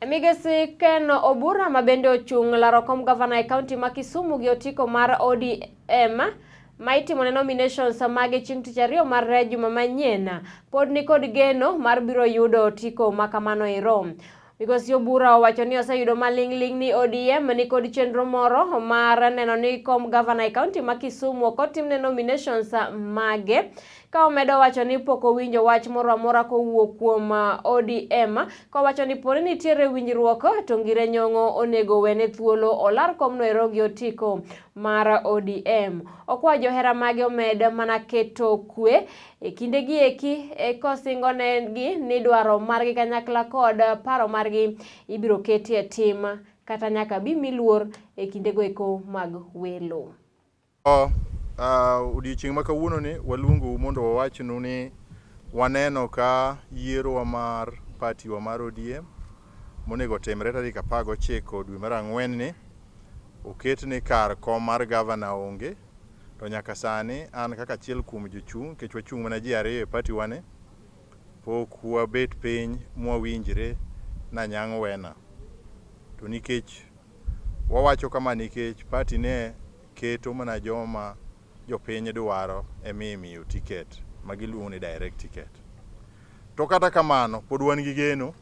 Migosi Ken Obura, ma bende ochung' laro kom gavana e kaunti ma Kisumu gi otiko mar ODM ma itimone nominations mage chieng' tich ariyo mar juma manyien, pod nikod geno mar biro yudo otiko ma kamano ero. Migosi Obura owacho ni oseyudo maling'ling' ni ODM nikod chenro moro mar neno ni kom gavana e kaunti ma Kisumu ok otimne nominations mage, ka omedo wacho ni pok owinjo wach moro amora kowuok kuom ODM, kowacho ni poni nitiere winjruok to Ngire Nyong'o onego wene thuolo olar komno ero gi otiko mar ODM. Okwayo johera mage omed mana keto kwe e kindegi eki, kosingo negi ni dwaro margi kanyakla kod paro margi ibiro keti e tim kata nyaka bi miluor e kindego eko mag welo. Odiochieng' ma kawuono ni waluongou mondo wawachnu ni waneno ka yierowa mar party wa mar ODM monego otimre tarik 19 dwe mar ang'wen ni oket ni kar kom mar gavana onge. To nyaka sani an kaka achiel kuom jochung', nikech wachung' mana ji ariyo e party wa ni, pok wabet piny mwawinjre nanyang' wena. To nikech wawacho kama, nikech party ne keto mana joma jopiny dwaro ema imiyo ticket ma giluongo ni direct ticket. To kata kamano pod wan gi geno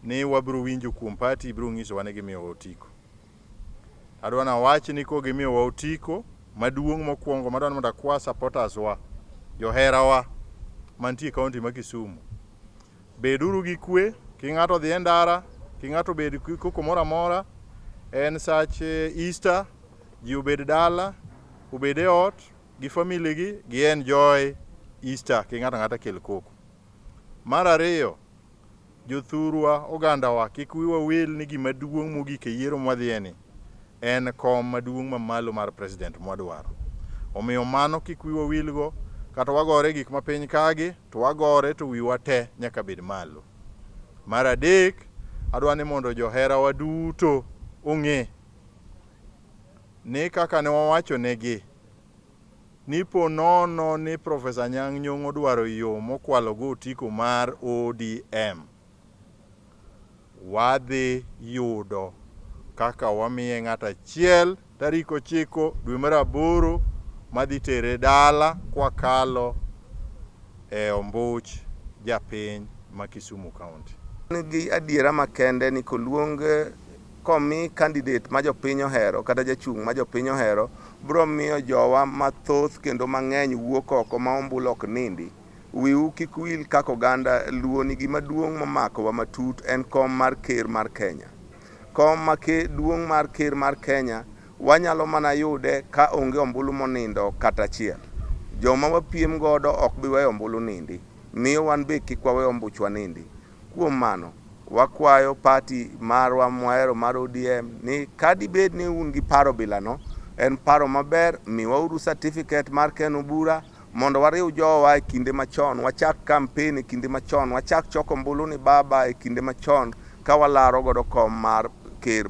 ni wabiro winjo kuom party biro nyisowa ni gimiyowa otiko. Adwa nawach ni kogimiyowa otiko maduong' mokwongo, madwa ni mondo akwa supporters wa, joherawa mantie e kaunti ma Kisumu, beduru gi kwe. Ki ng'ato dhi e ndara, ki ng'ato obed koko moro amora, en sach Easter, ji obed dala, obed e ot gi family gi, gi enjoy Easter, ki ng'ato ang'ata kel koko. Mar ariyo, jothurwa, ogandawa, kik wiwa wil ni gima duong' mogik e yiero mwadhiye ni en kom maduong' mamalo mar president mwadwaro. Omiyo mano kik wiwa wilgo, kata wagore gik mapiny kagi to wagore, to wiwa te nyaka bed malo. Mar adek, adwa ni mondo joherawa duto ong'e ni kaka ne wawacho negi ni po nono ni Professor Anyang' Nyong'o dwaro yo mokwalo go otiko mar ODM, wadhi yudo kaka wamiye ng'ato achiel tarik 9 dwe mar aboro madhi tere dala kwakalo e ombuch japiny ma Kisumu County. Gi adiera makende ni koluong komi candidate ma jopiny ohero kata jachung' ma jopiny ohero biro miyo jowa mathoth kendo mang'eny wuok oko ma ombulu ok nindi. Wiu kik wil kaka oganda Luo ni gima duong' momakowa matut en kom mar ker mar Kenya. Kom ma duong' mar ker mar Kenya wanyalo mana yude ka onge ombulu monindo kata achiel. Joma wapiem godo ok bi weyo ombulu nindi. Miyo wan be kik wawe ombuchwa nindi. Kuom mano, wakwayo party marwa mwahero mar ODM ni kadibed ni un gi paro bilano, en paro maber, miwauru certificate mar Ken Obura mondo wariw jowa e kinde machon, wachak campaign e kinde machon, wachak choko ombulu ni baba e kinde machon ka walaro godo kom mar ker.